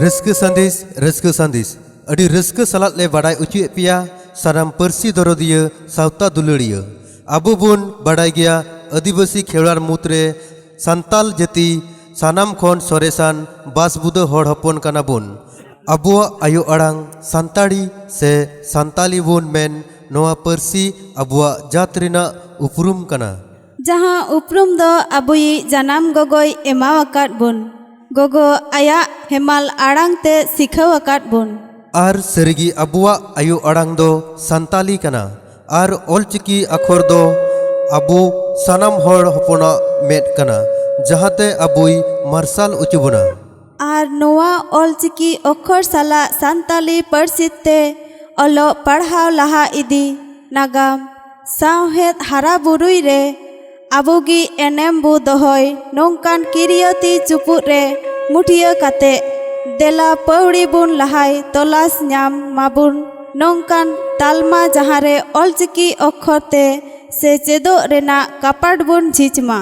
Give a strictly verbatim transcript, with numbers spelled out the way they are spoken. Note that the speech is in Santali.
ᱨᱟᱹᱥᱠᱟᱹ ᱥᱟᱸᱫᱮᱥ, ᱨᱟᱹᱥᱠᱟᱹ ᱥᱟᱸᱫᱮᱥ᱾ ᱟᱹᱰᱤ ᱨᱟᱹᱥᱠᱟᱹ ᱥᱟᱞᱟᱜ ᱞᱮ ᱵᱟᱰᱟᱭ ᱚᱪᱚᱭᱮᱫ ᱯᱮᱭᱟ ᱥᱟᱱᱟᱢ ᱯᱟᱹᱨᱥᱤ ᱫᱚᱨᱚᱫᱤᱭᱟᱹ, ᱥᱟᱶᱛᱟ ᱫᱩᱞᱟᱹᱲᱤᱭᱟᱹ᱾ ᱟᱵᱚ ᱵᱚᱱ ᱵᱟᱰᱟᱭ ᱜᱮᱭᱟ, ᱟᱹᱫᱤᱵᱟᱹᱥᱤ ᱠᱷᱮᱨᱣᱟᱲ ᱢᱩᱫᱽᱨᱮ ᱥᱟᱱᱛᱟᱞ ᱡᱟᱹᱛᱤ ᱥᱟᱱᱟᱢ ᱠᱷᱚᱱ ᱥᱚᱨᱮᱥᱟᱱ ᱵᱟᱥᱵᱩᱫᱟᱹ ᱦᱚᱲ ᱦᱚᱯᱚᱱ ᱠᱟᱱᱟ ᱵᱚᱱ᱾ ᱟᱵᱚᱣᱟᱜ ᱟᱭᱳ ᱟᱲᱟᱝ ᱥᱟᱱᱛᱟᱲᱤ ᱥᱮ ᱥᱟᱱᱛᱟᱞᱤ ᱵᱚᱱ ᱢᱮᱱ, ᱱᱚᱣᱟ ᱯᱟᱹᱨᱥᱤ ᱟᱵᱚᱣᱟᱜ ᱡᱟᱹᱛ ᱨᱮᱱᱟᱜ ᱩᱯᱨᱩᱢ ᱠᱟᱱᱟ᱾ ᱡᱟᱦᱟᱸ ᱩᱯᱨᱩᱢ ᱫᱚ ᱟᱵᱚᱭᱤᱡ ᱡᱟᱱᱟᱢ ᱜᱚᱜᱚᱭ ᱮᱢᱟᱣ ᱟᱠᱟᱫ ᱵᱚᱱ᱾ ᱜᱚᱜᱚ ᱟᱭᱟᱜ ᱦᱮᱢᱟᱞ ᱟᱲᱟᱝ ᱛᱮ ᱥᱤᱠᱷᱟᱹᱣ ᱟᱠᱟᱫ ᱵᱚᱱ᱾ ᱟᱨ ᱥᱟᱹᱨᱤᱜᱮ ᱟᱵᱚᱣᱟᱜ ᱟᱭᱳ ᱟᱲᱟᱝ ᱫᱚ ᱥᱟᱱᱛᱟᱞᱤ ᱠᱟᱱᱟ᱾ ᱟᱨ ᱚᱞᱪᱤᱠᱤ ᱟᱠᱷᱚᱨ ᱫᱚ ᱟᱵᱚ ᱥᱟᱱᱟᱢ ᱦᱚᱲ ᱦᱚᱯᱚᱱᱟᱜ ᱢᱮᱫ ᱠᱟᱱᱟ, ᱡᱟᱦᱟᱸᱛᱮ ᱟᱵᱚᱭ ᱢᱟᱨᱥᱟᱞ ᱚᱪᱚ ᱵᱚᱱᱟ᱾ ᱟᱨ ᱱᱚᱣᱟ ᱚᱞᱪᱤᱠᱤ ᱚᱠᱷᱚᱨ ᱥᱟᱞᱟᱜ ᱥᱟᱱᱛᱟᱞᱤ ᱯᱟᱹᱨᱥᱤ ᱛᱮ ᱚᱞᱚᱜ ᱯᱟᱲᱦᱟᱣ ᱞᱟᱦᱟ ᱤᱫᱤ, ᱱᱟᱜᱟᱢ, ᱥᱟᱶᱦᱮᱫ ᱦᱟᱨᱟ ᱵᱩᱨᱩᱭ ᱨᱮ ᱟᱵᱚ ᱜᱮ ᱮᱱᱮᱢ ᱵᱚ ᱫᱚᱦᱚᱭ ᱱᱚᱝᱠᱟᱱ ᱠᱤᱨᱤᱭᱟᱹᱛᱤ ᱪᱩᱯᱩᱫ ᱨᱮ ᱢᱩᱴᱷᱤᱭᱟᱹ ᱠᱟᱛᱮ ᱫᱮᱞᱟ ᱯᱟᱹᱣᱲᱤ ᱵᱚᱱ ᱞᱟᱦᱟᱭ ᱛᱚᱞᱟᱥ ᱧᱟᱢ ᱢᱟᱵᱚᱱ ᱱᱚᱝᱠᱟᱱ ᱛᱟᱞᱢᱟ ᱡᱟᱦᱟᱸ ᱨᱮ ᱚᱞᱪᱤᱠᱤ ᱚᱠᱷᱚᱨ ᱛᱮ ᱥᱮᱪᱮᱫᱚᱜ ᱨᱮᱱᱟᱜ ᱠᱟᱯᱟᱴ ᱵᱚᱱ ᱡᱷᱤᱡ ᱢᱟ᱾